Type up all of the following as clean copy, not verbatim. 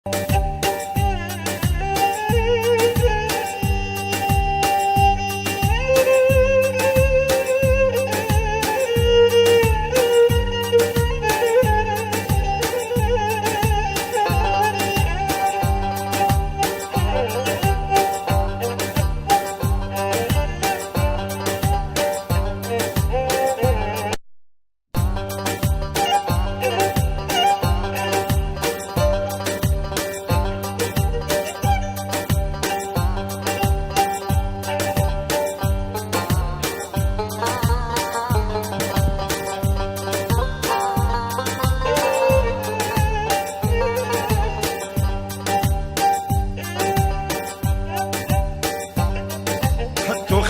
تۆ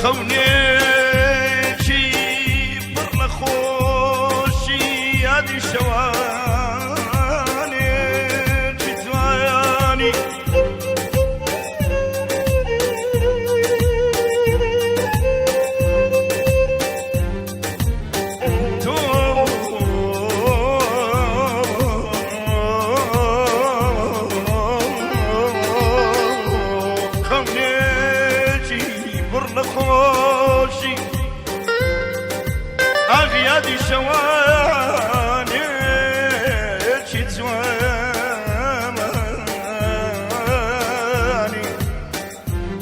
خەونێکی پڕ لە خۆشی یادی شەوانێکی جوانی. تۆ خەونێکی پڕ لە خۆشی ئاخ یادی شەوانێکی جوانی.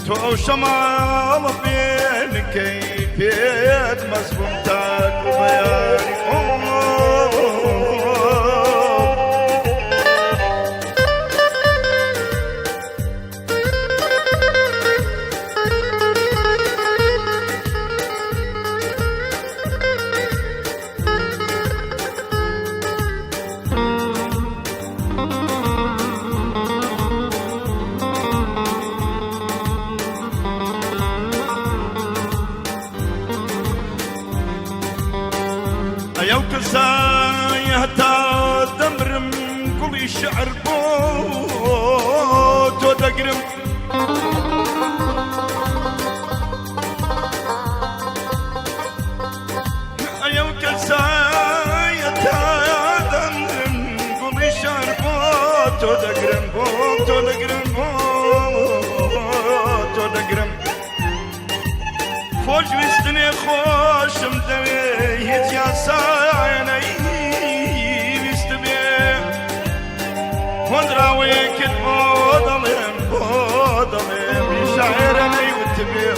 تۆ ئەو شەماڵە بێنکەی پێت مەزبووم تاکو بەیانی. ئەو کەسای هەتا دەمرم گوڵی شعر بۆ تۆ دەگرم. ئەو کەسای هەتا دەمرم گوڵی شعر بۆ تۆ دەگرم، بۆ تۆ دەگرم، بۆ تۆ دەگرم. خۆشویستنێ خۆشم دەوێ هیچ یاسایە نەیویست بێ. هۆنراوەیەکت بۆ دەڵێم، بۆ دەڵێم شاعێرە نەیوت بێ.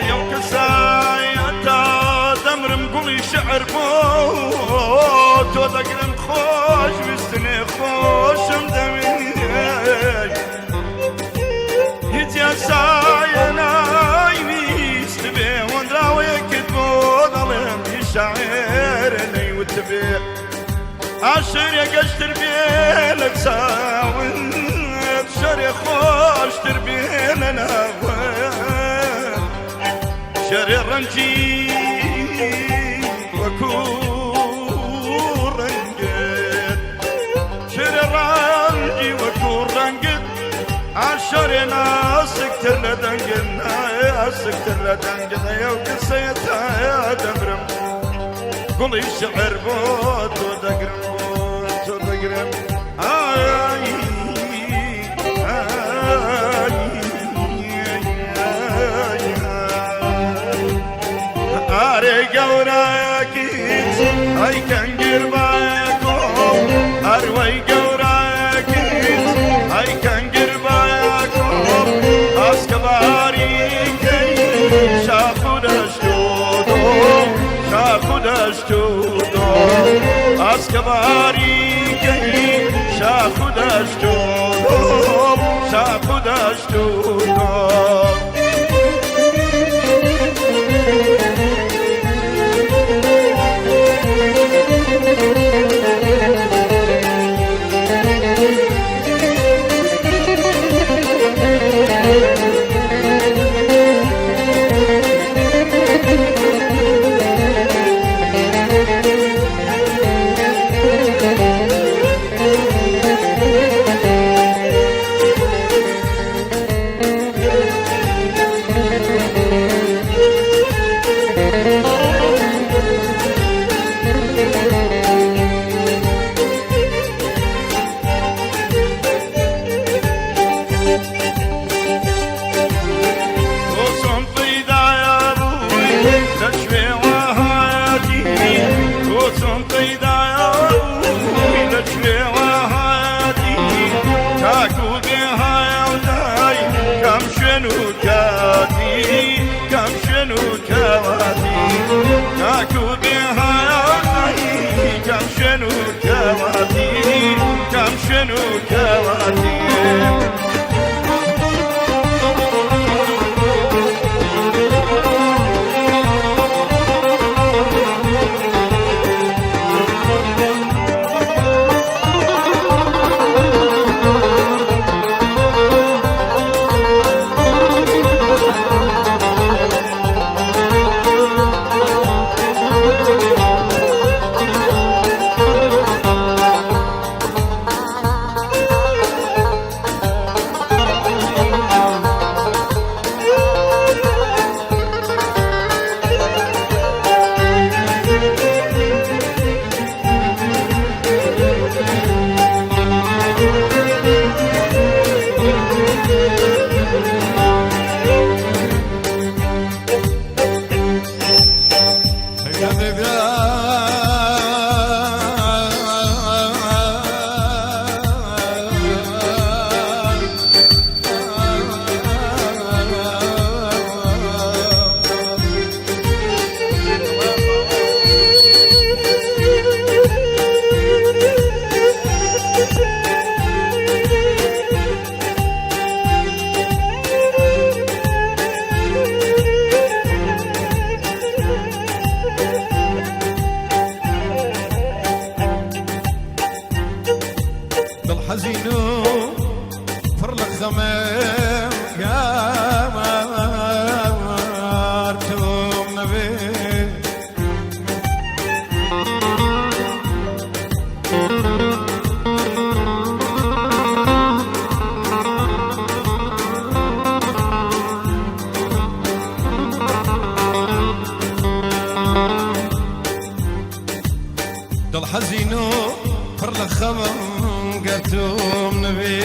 ئەو کەسای هەتا دەمرم گوڵی شعر بۆ تۆ دەگرم. خۆش ویستنێ خۆشم دەوێ هیچ یاسایە نایویست بێ. هۆنراوەیەکت بۆ دەڵێم شاعێر نەیوت بێ. ئاشرێ گەشتر بێ لە چاوت، شەرێ خۆشتر بێ لە ناوە، شەرێ ڕەنجی وەکو ڕەنگت، شەرێ ڕەنجی وەکو ڕەنگت، ئاشەرێ ناسکتر لە دەنگت، ناسکتر لە دەنگت. ئەو کەسەیە تا دەمرم گوڵی شعر بۆ تۆ دەگرم، بۆ تۆ دەگرم. ئای ئارێ گەورەکیت ئەی کەنگر باکۆ، ئەروەی گەورەکیت ئەی کەنگر باکۆ. خاکە باریکەی شاخ و دەشت و دۆڵ، شاخ و دەشت و دۆڵ. تۆ چۆن پەیدایا بووی لە کوێوە هاتی؟ تۆ چۆن پەیدایا بووی لە کوێوە هاتی؟ تاکو بێ هاودای کەم شوێن و کاتی، کەم شوێن و کاواتی، تاکو بێ هاودای کەم شوێن و کاواتی، کەم شوێن و کاواتی. دڵ حەزین و پڕ لە خەمێ گار تۆم نەبێ. دڵ حەزین و پڕ لە خەمم گەر تۆم نەبێ،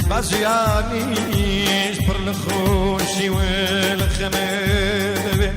بازیانیش پڕ لە خۆشی و لە خەمێ دەبێ.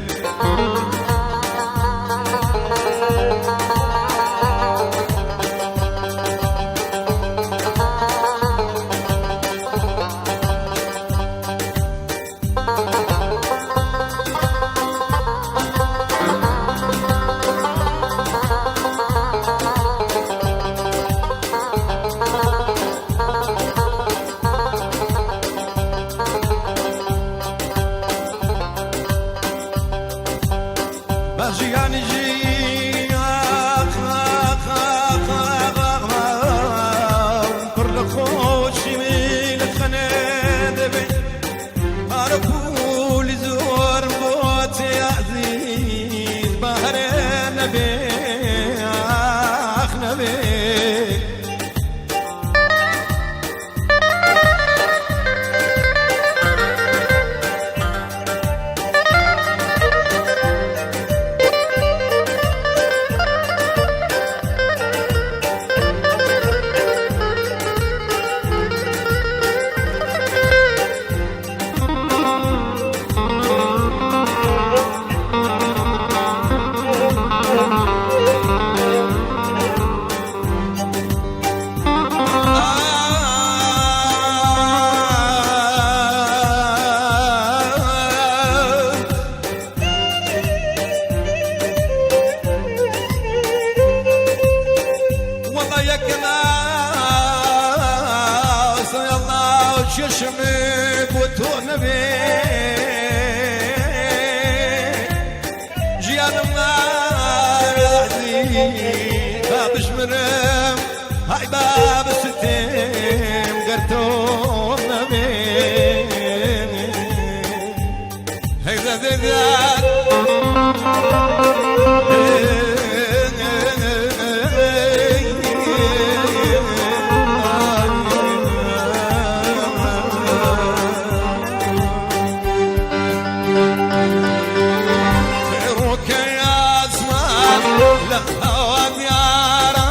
بابشم بۆ تۆ نەبێ ژیانم نارازی با بشمرم های با بستێم گەر تۆ نەبێ هەی دەدەدات فروك يا زمان لهوى ديارة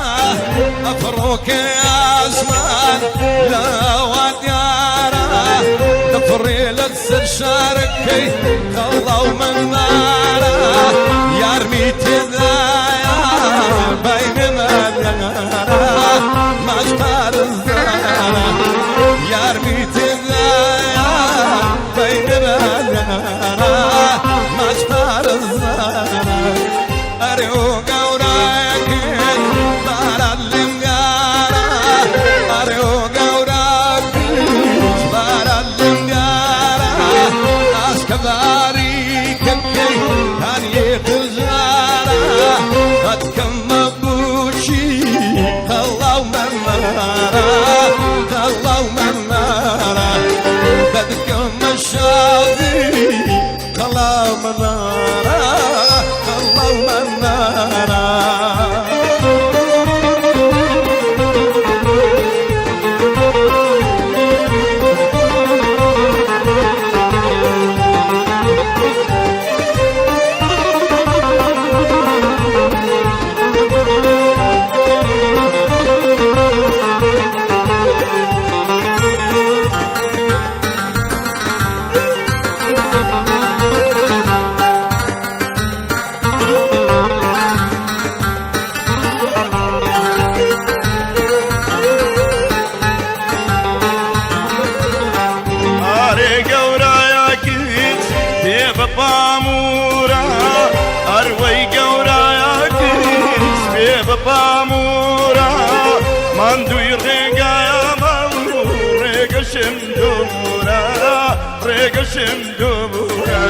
أفروك يا زمان لهوى ديارة دفري للسر شاركي خلوا من نارة يرمي تذايا بين ما دارة ما اشتار الزارة يرمي تذايا بين ما دارة ما اشتار الزارة أريو قوراك بارا اللمقارة أريو قوراك بارا اللمقارة أسكباري ككي هاني خزارة أتكم بوشي خلاو منارة خلاو منارة بدكم الشاذي خلاو منارة خلاو منارة. ئارێ گەورایە کچ تێ بە پامورە ئەروەی گەورایە کچ پێ بە پامورە ماندووی ڕێگایە و ڕێگەشم دوورە ڕێگەشم دوورە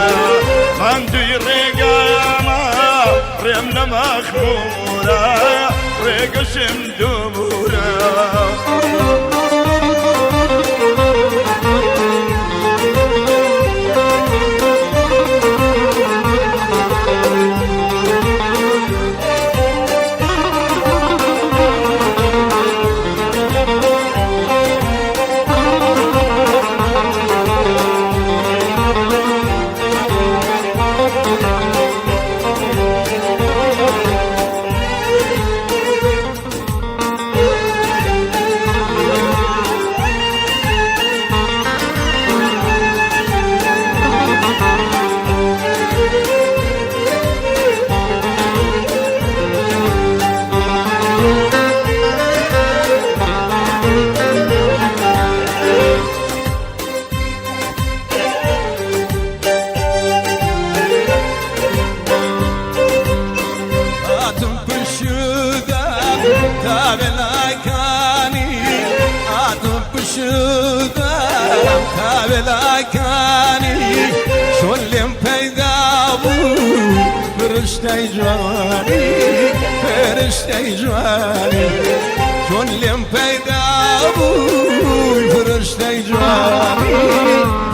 ماندووی ڕێگایە ڕێم لە مەخمورە ڕێگەشم دوورە. هاتم بشودم تابلاکانی هاتم بشودم تابلاکانی شلم پیدا بوو فرشتەی جوانی فرشتەی جوانی شلم پیدا بوو فرشتەی جوانی.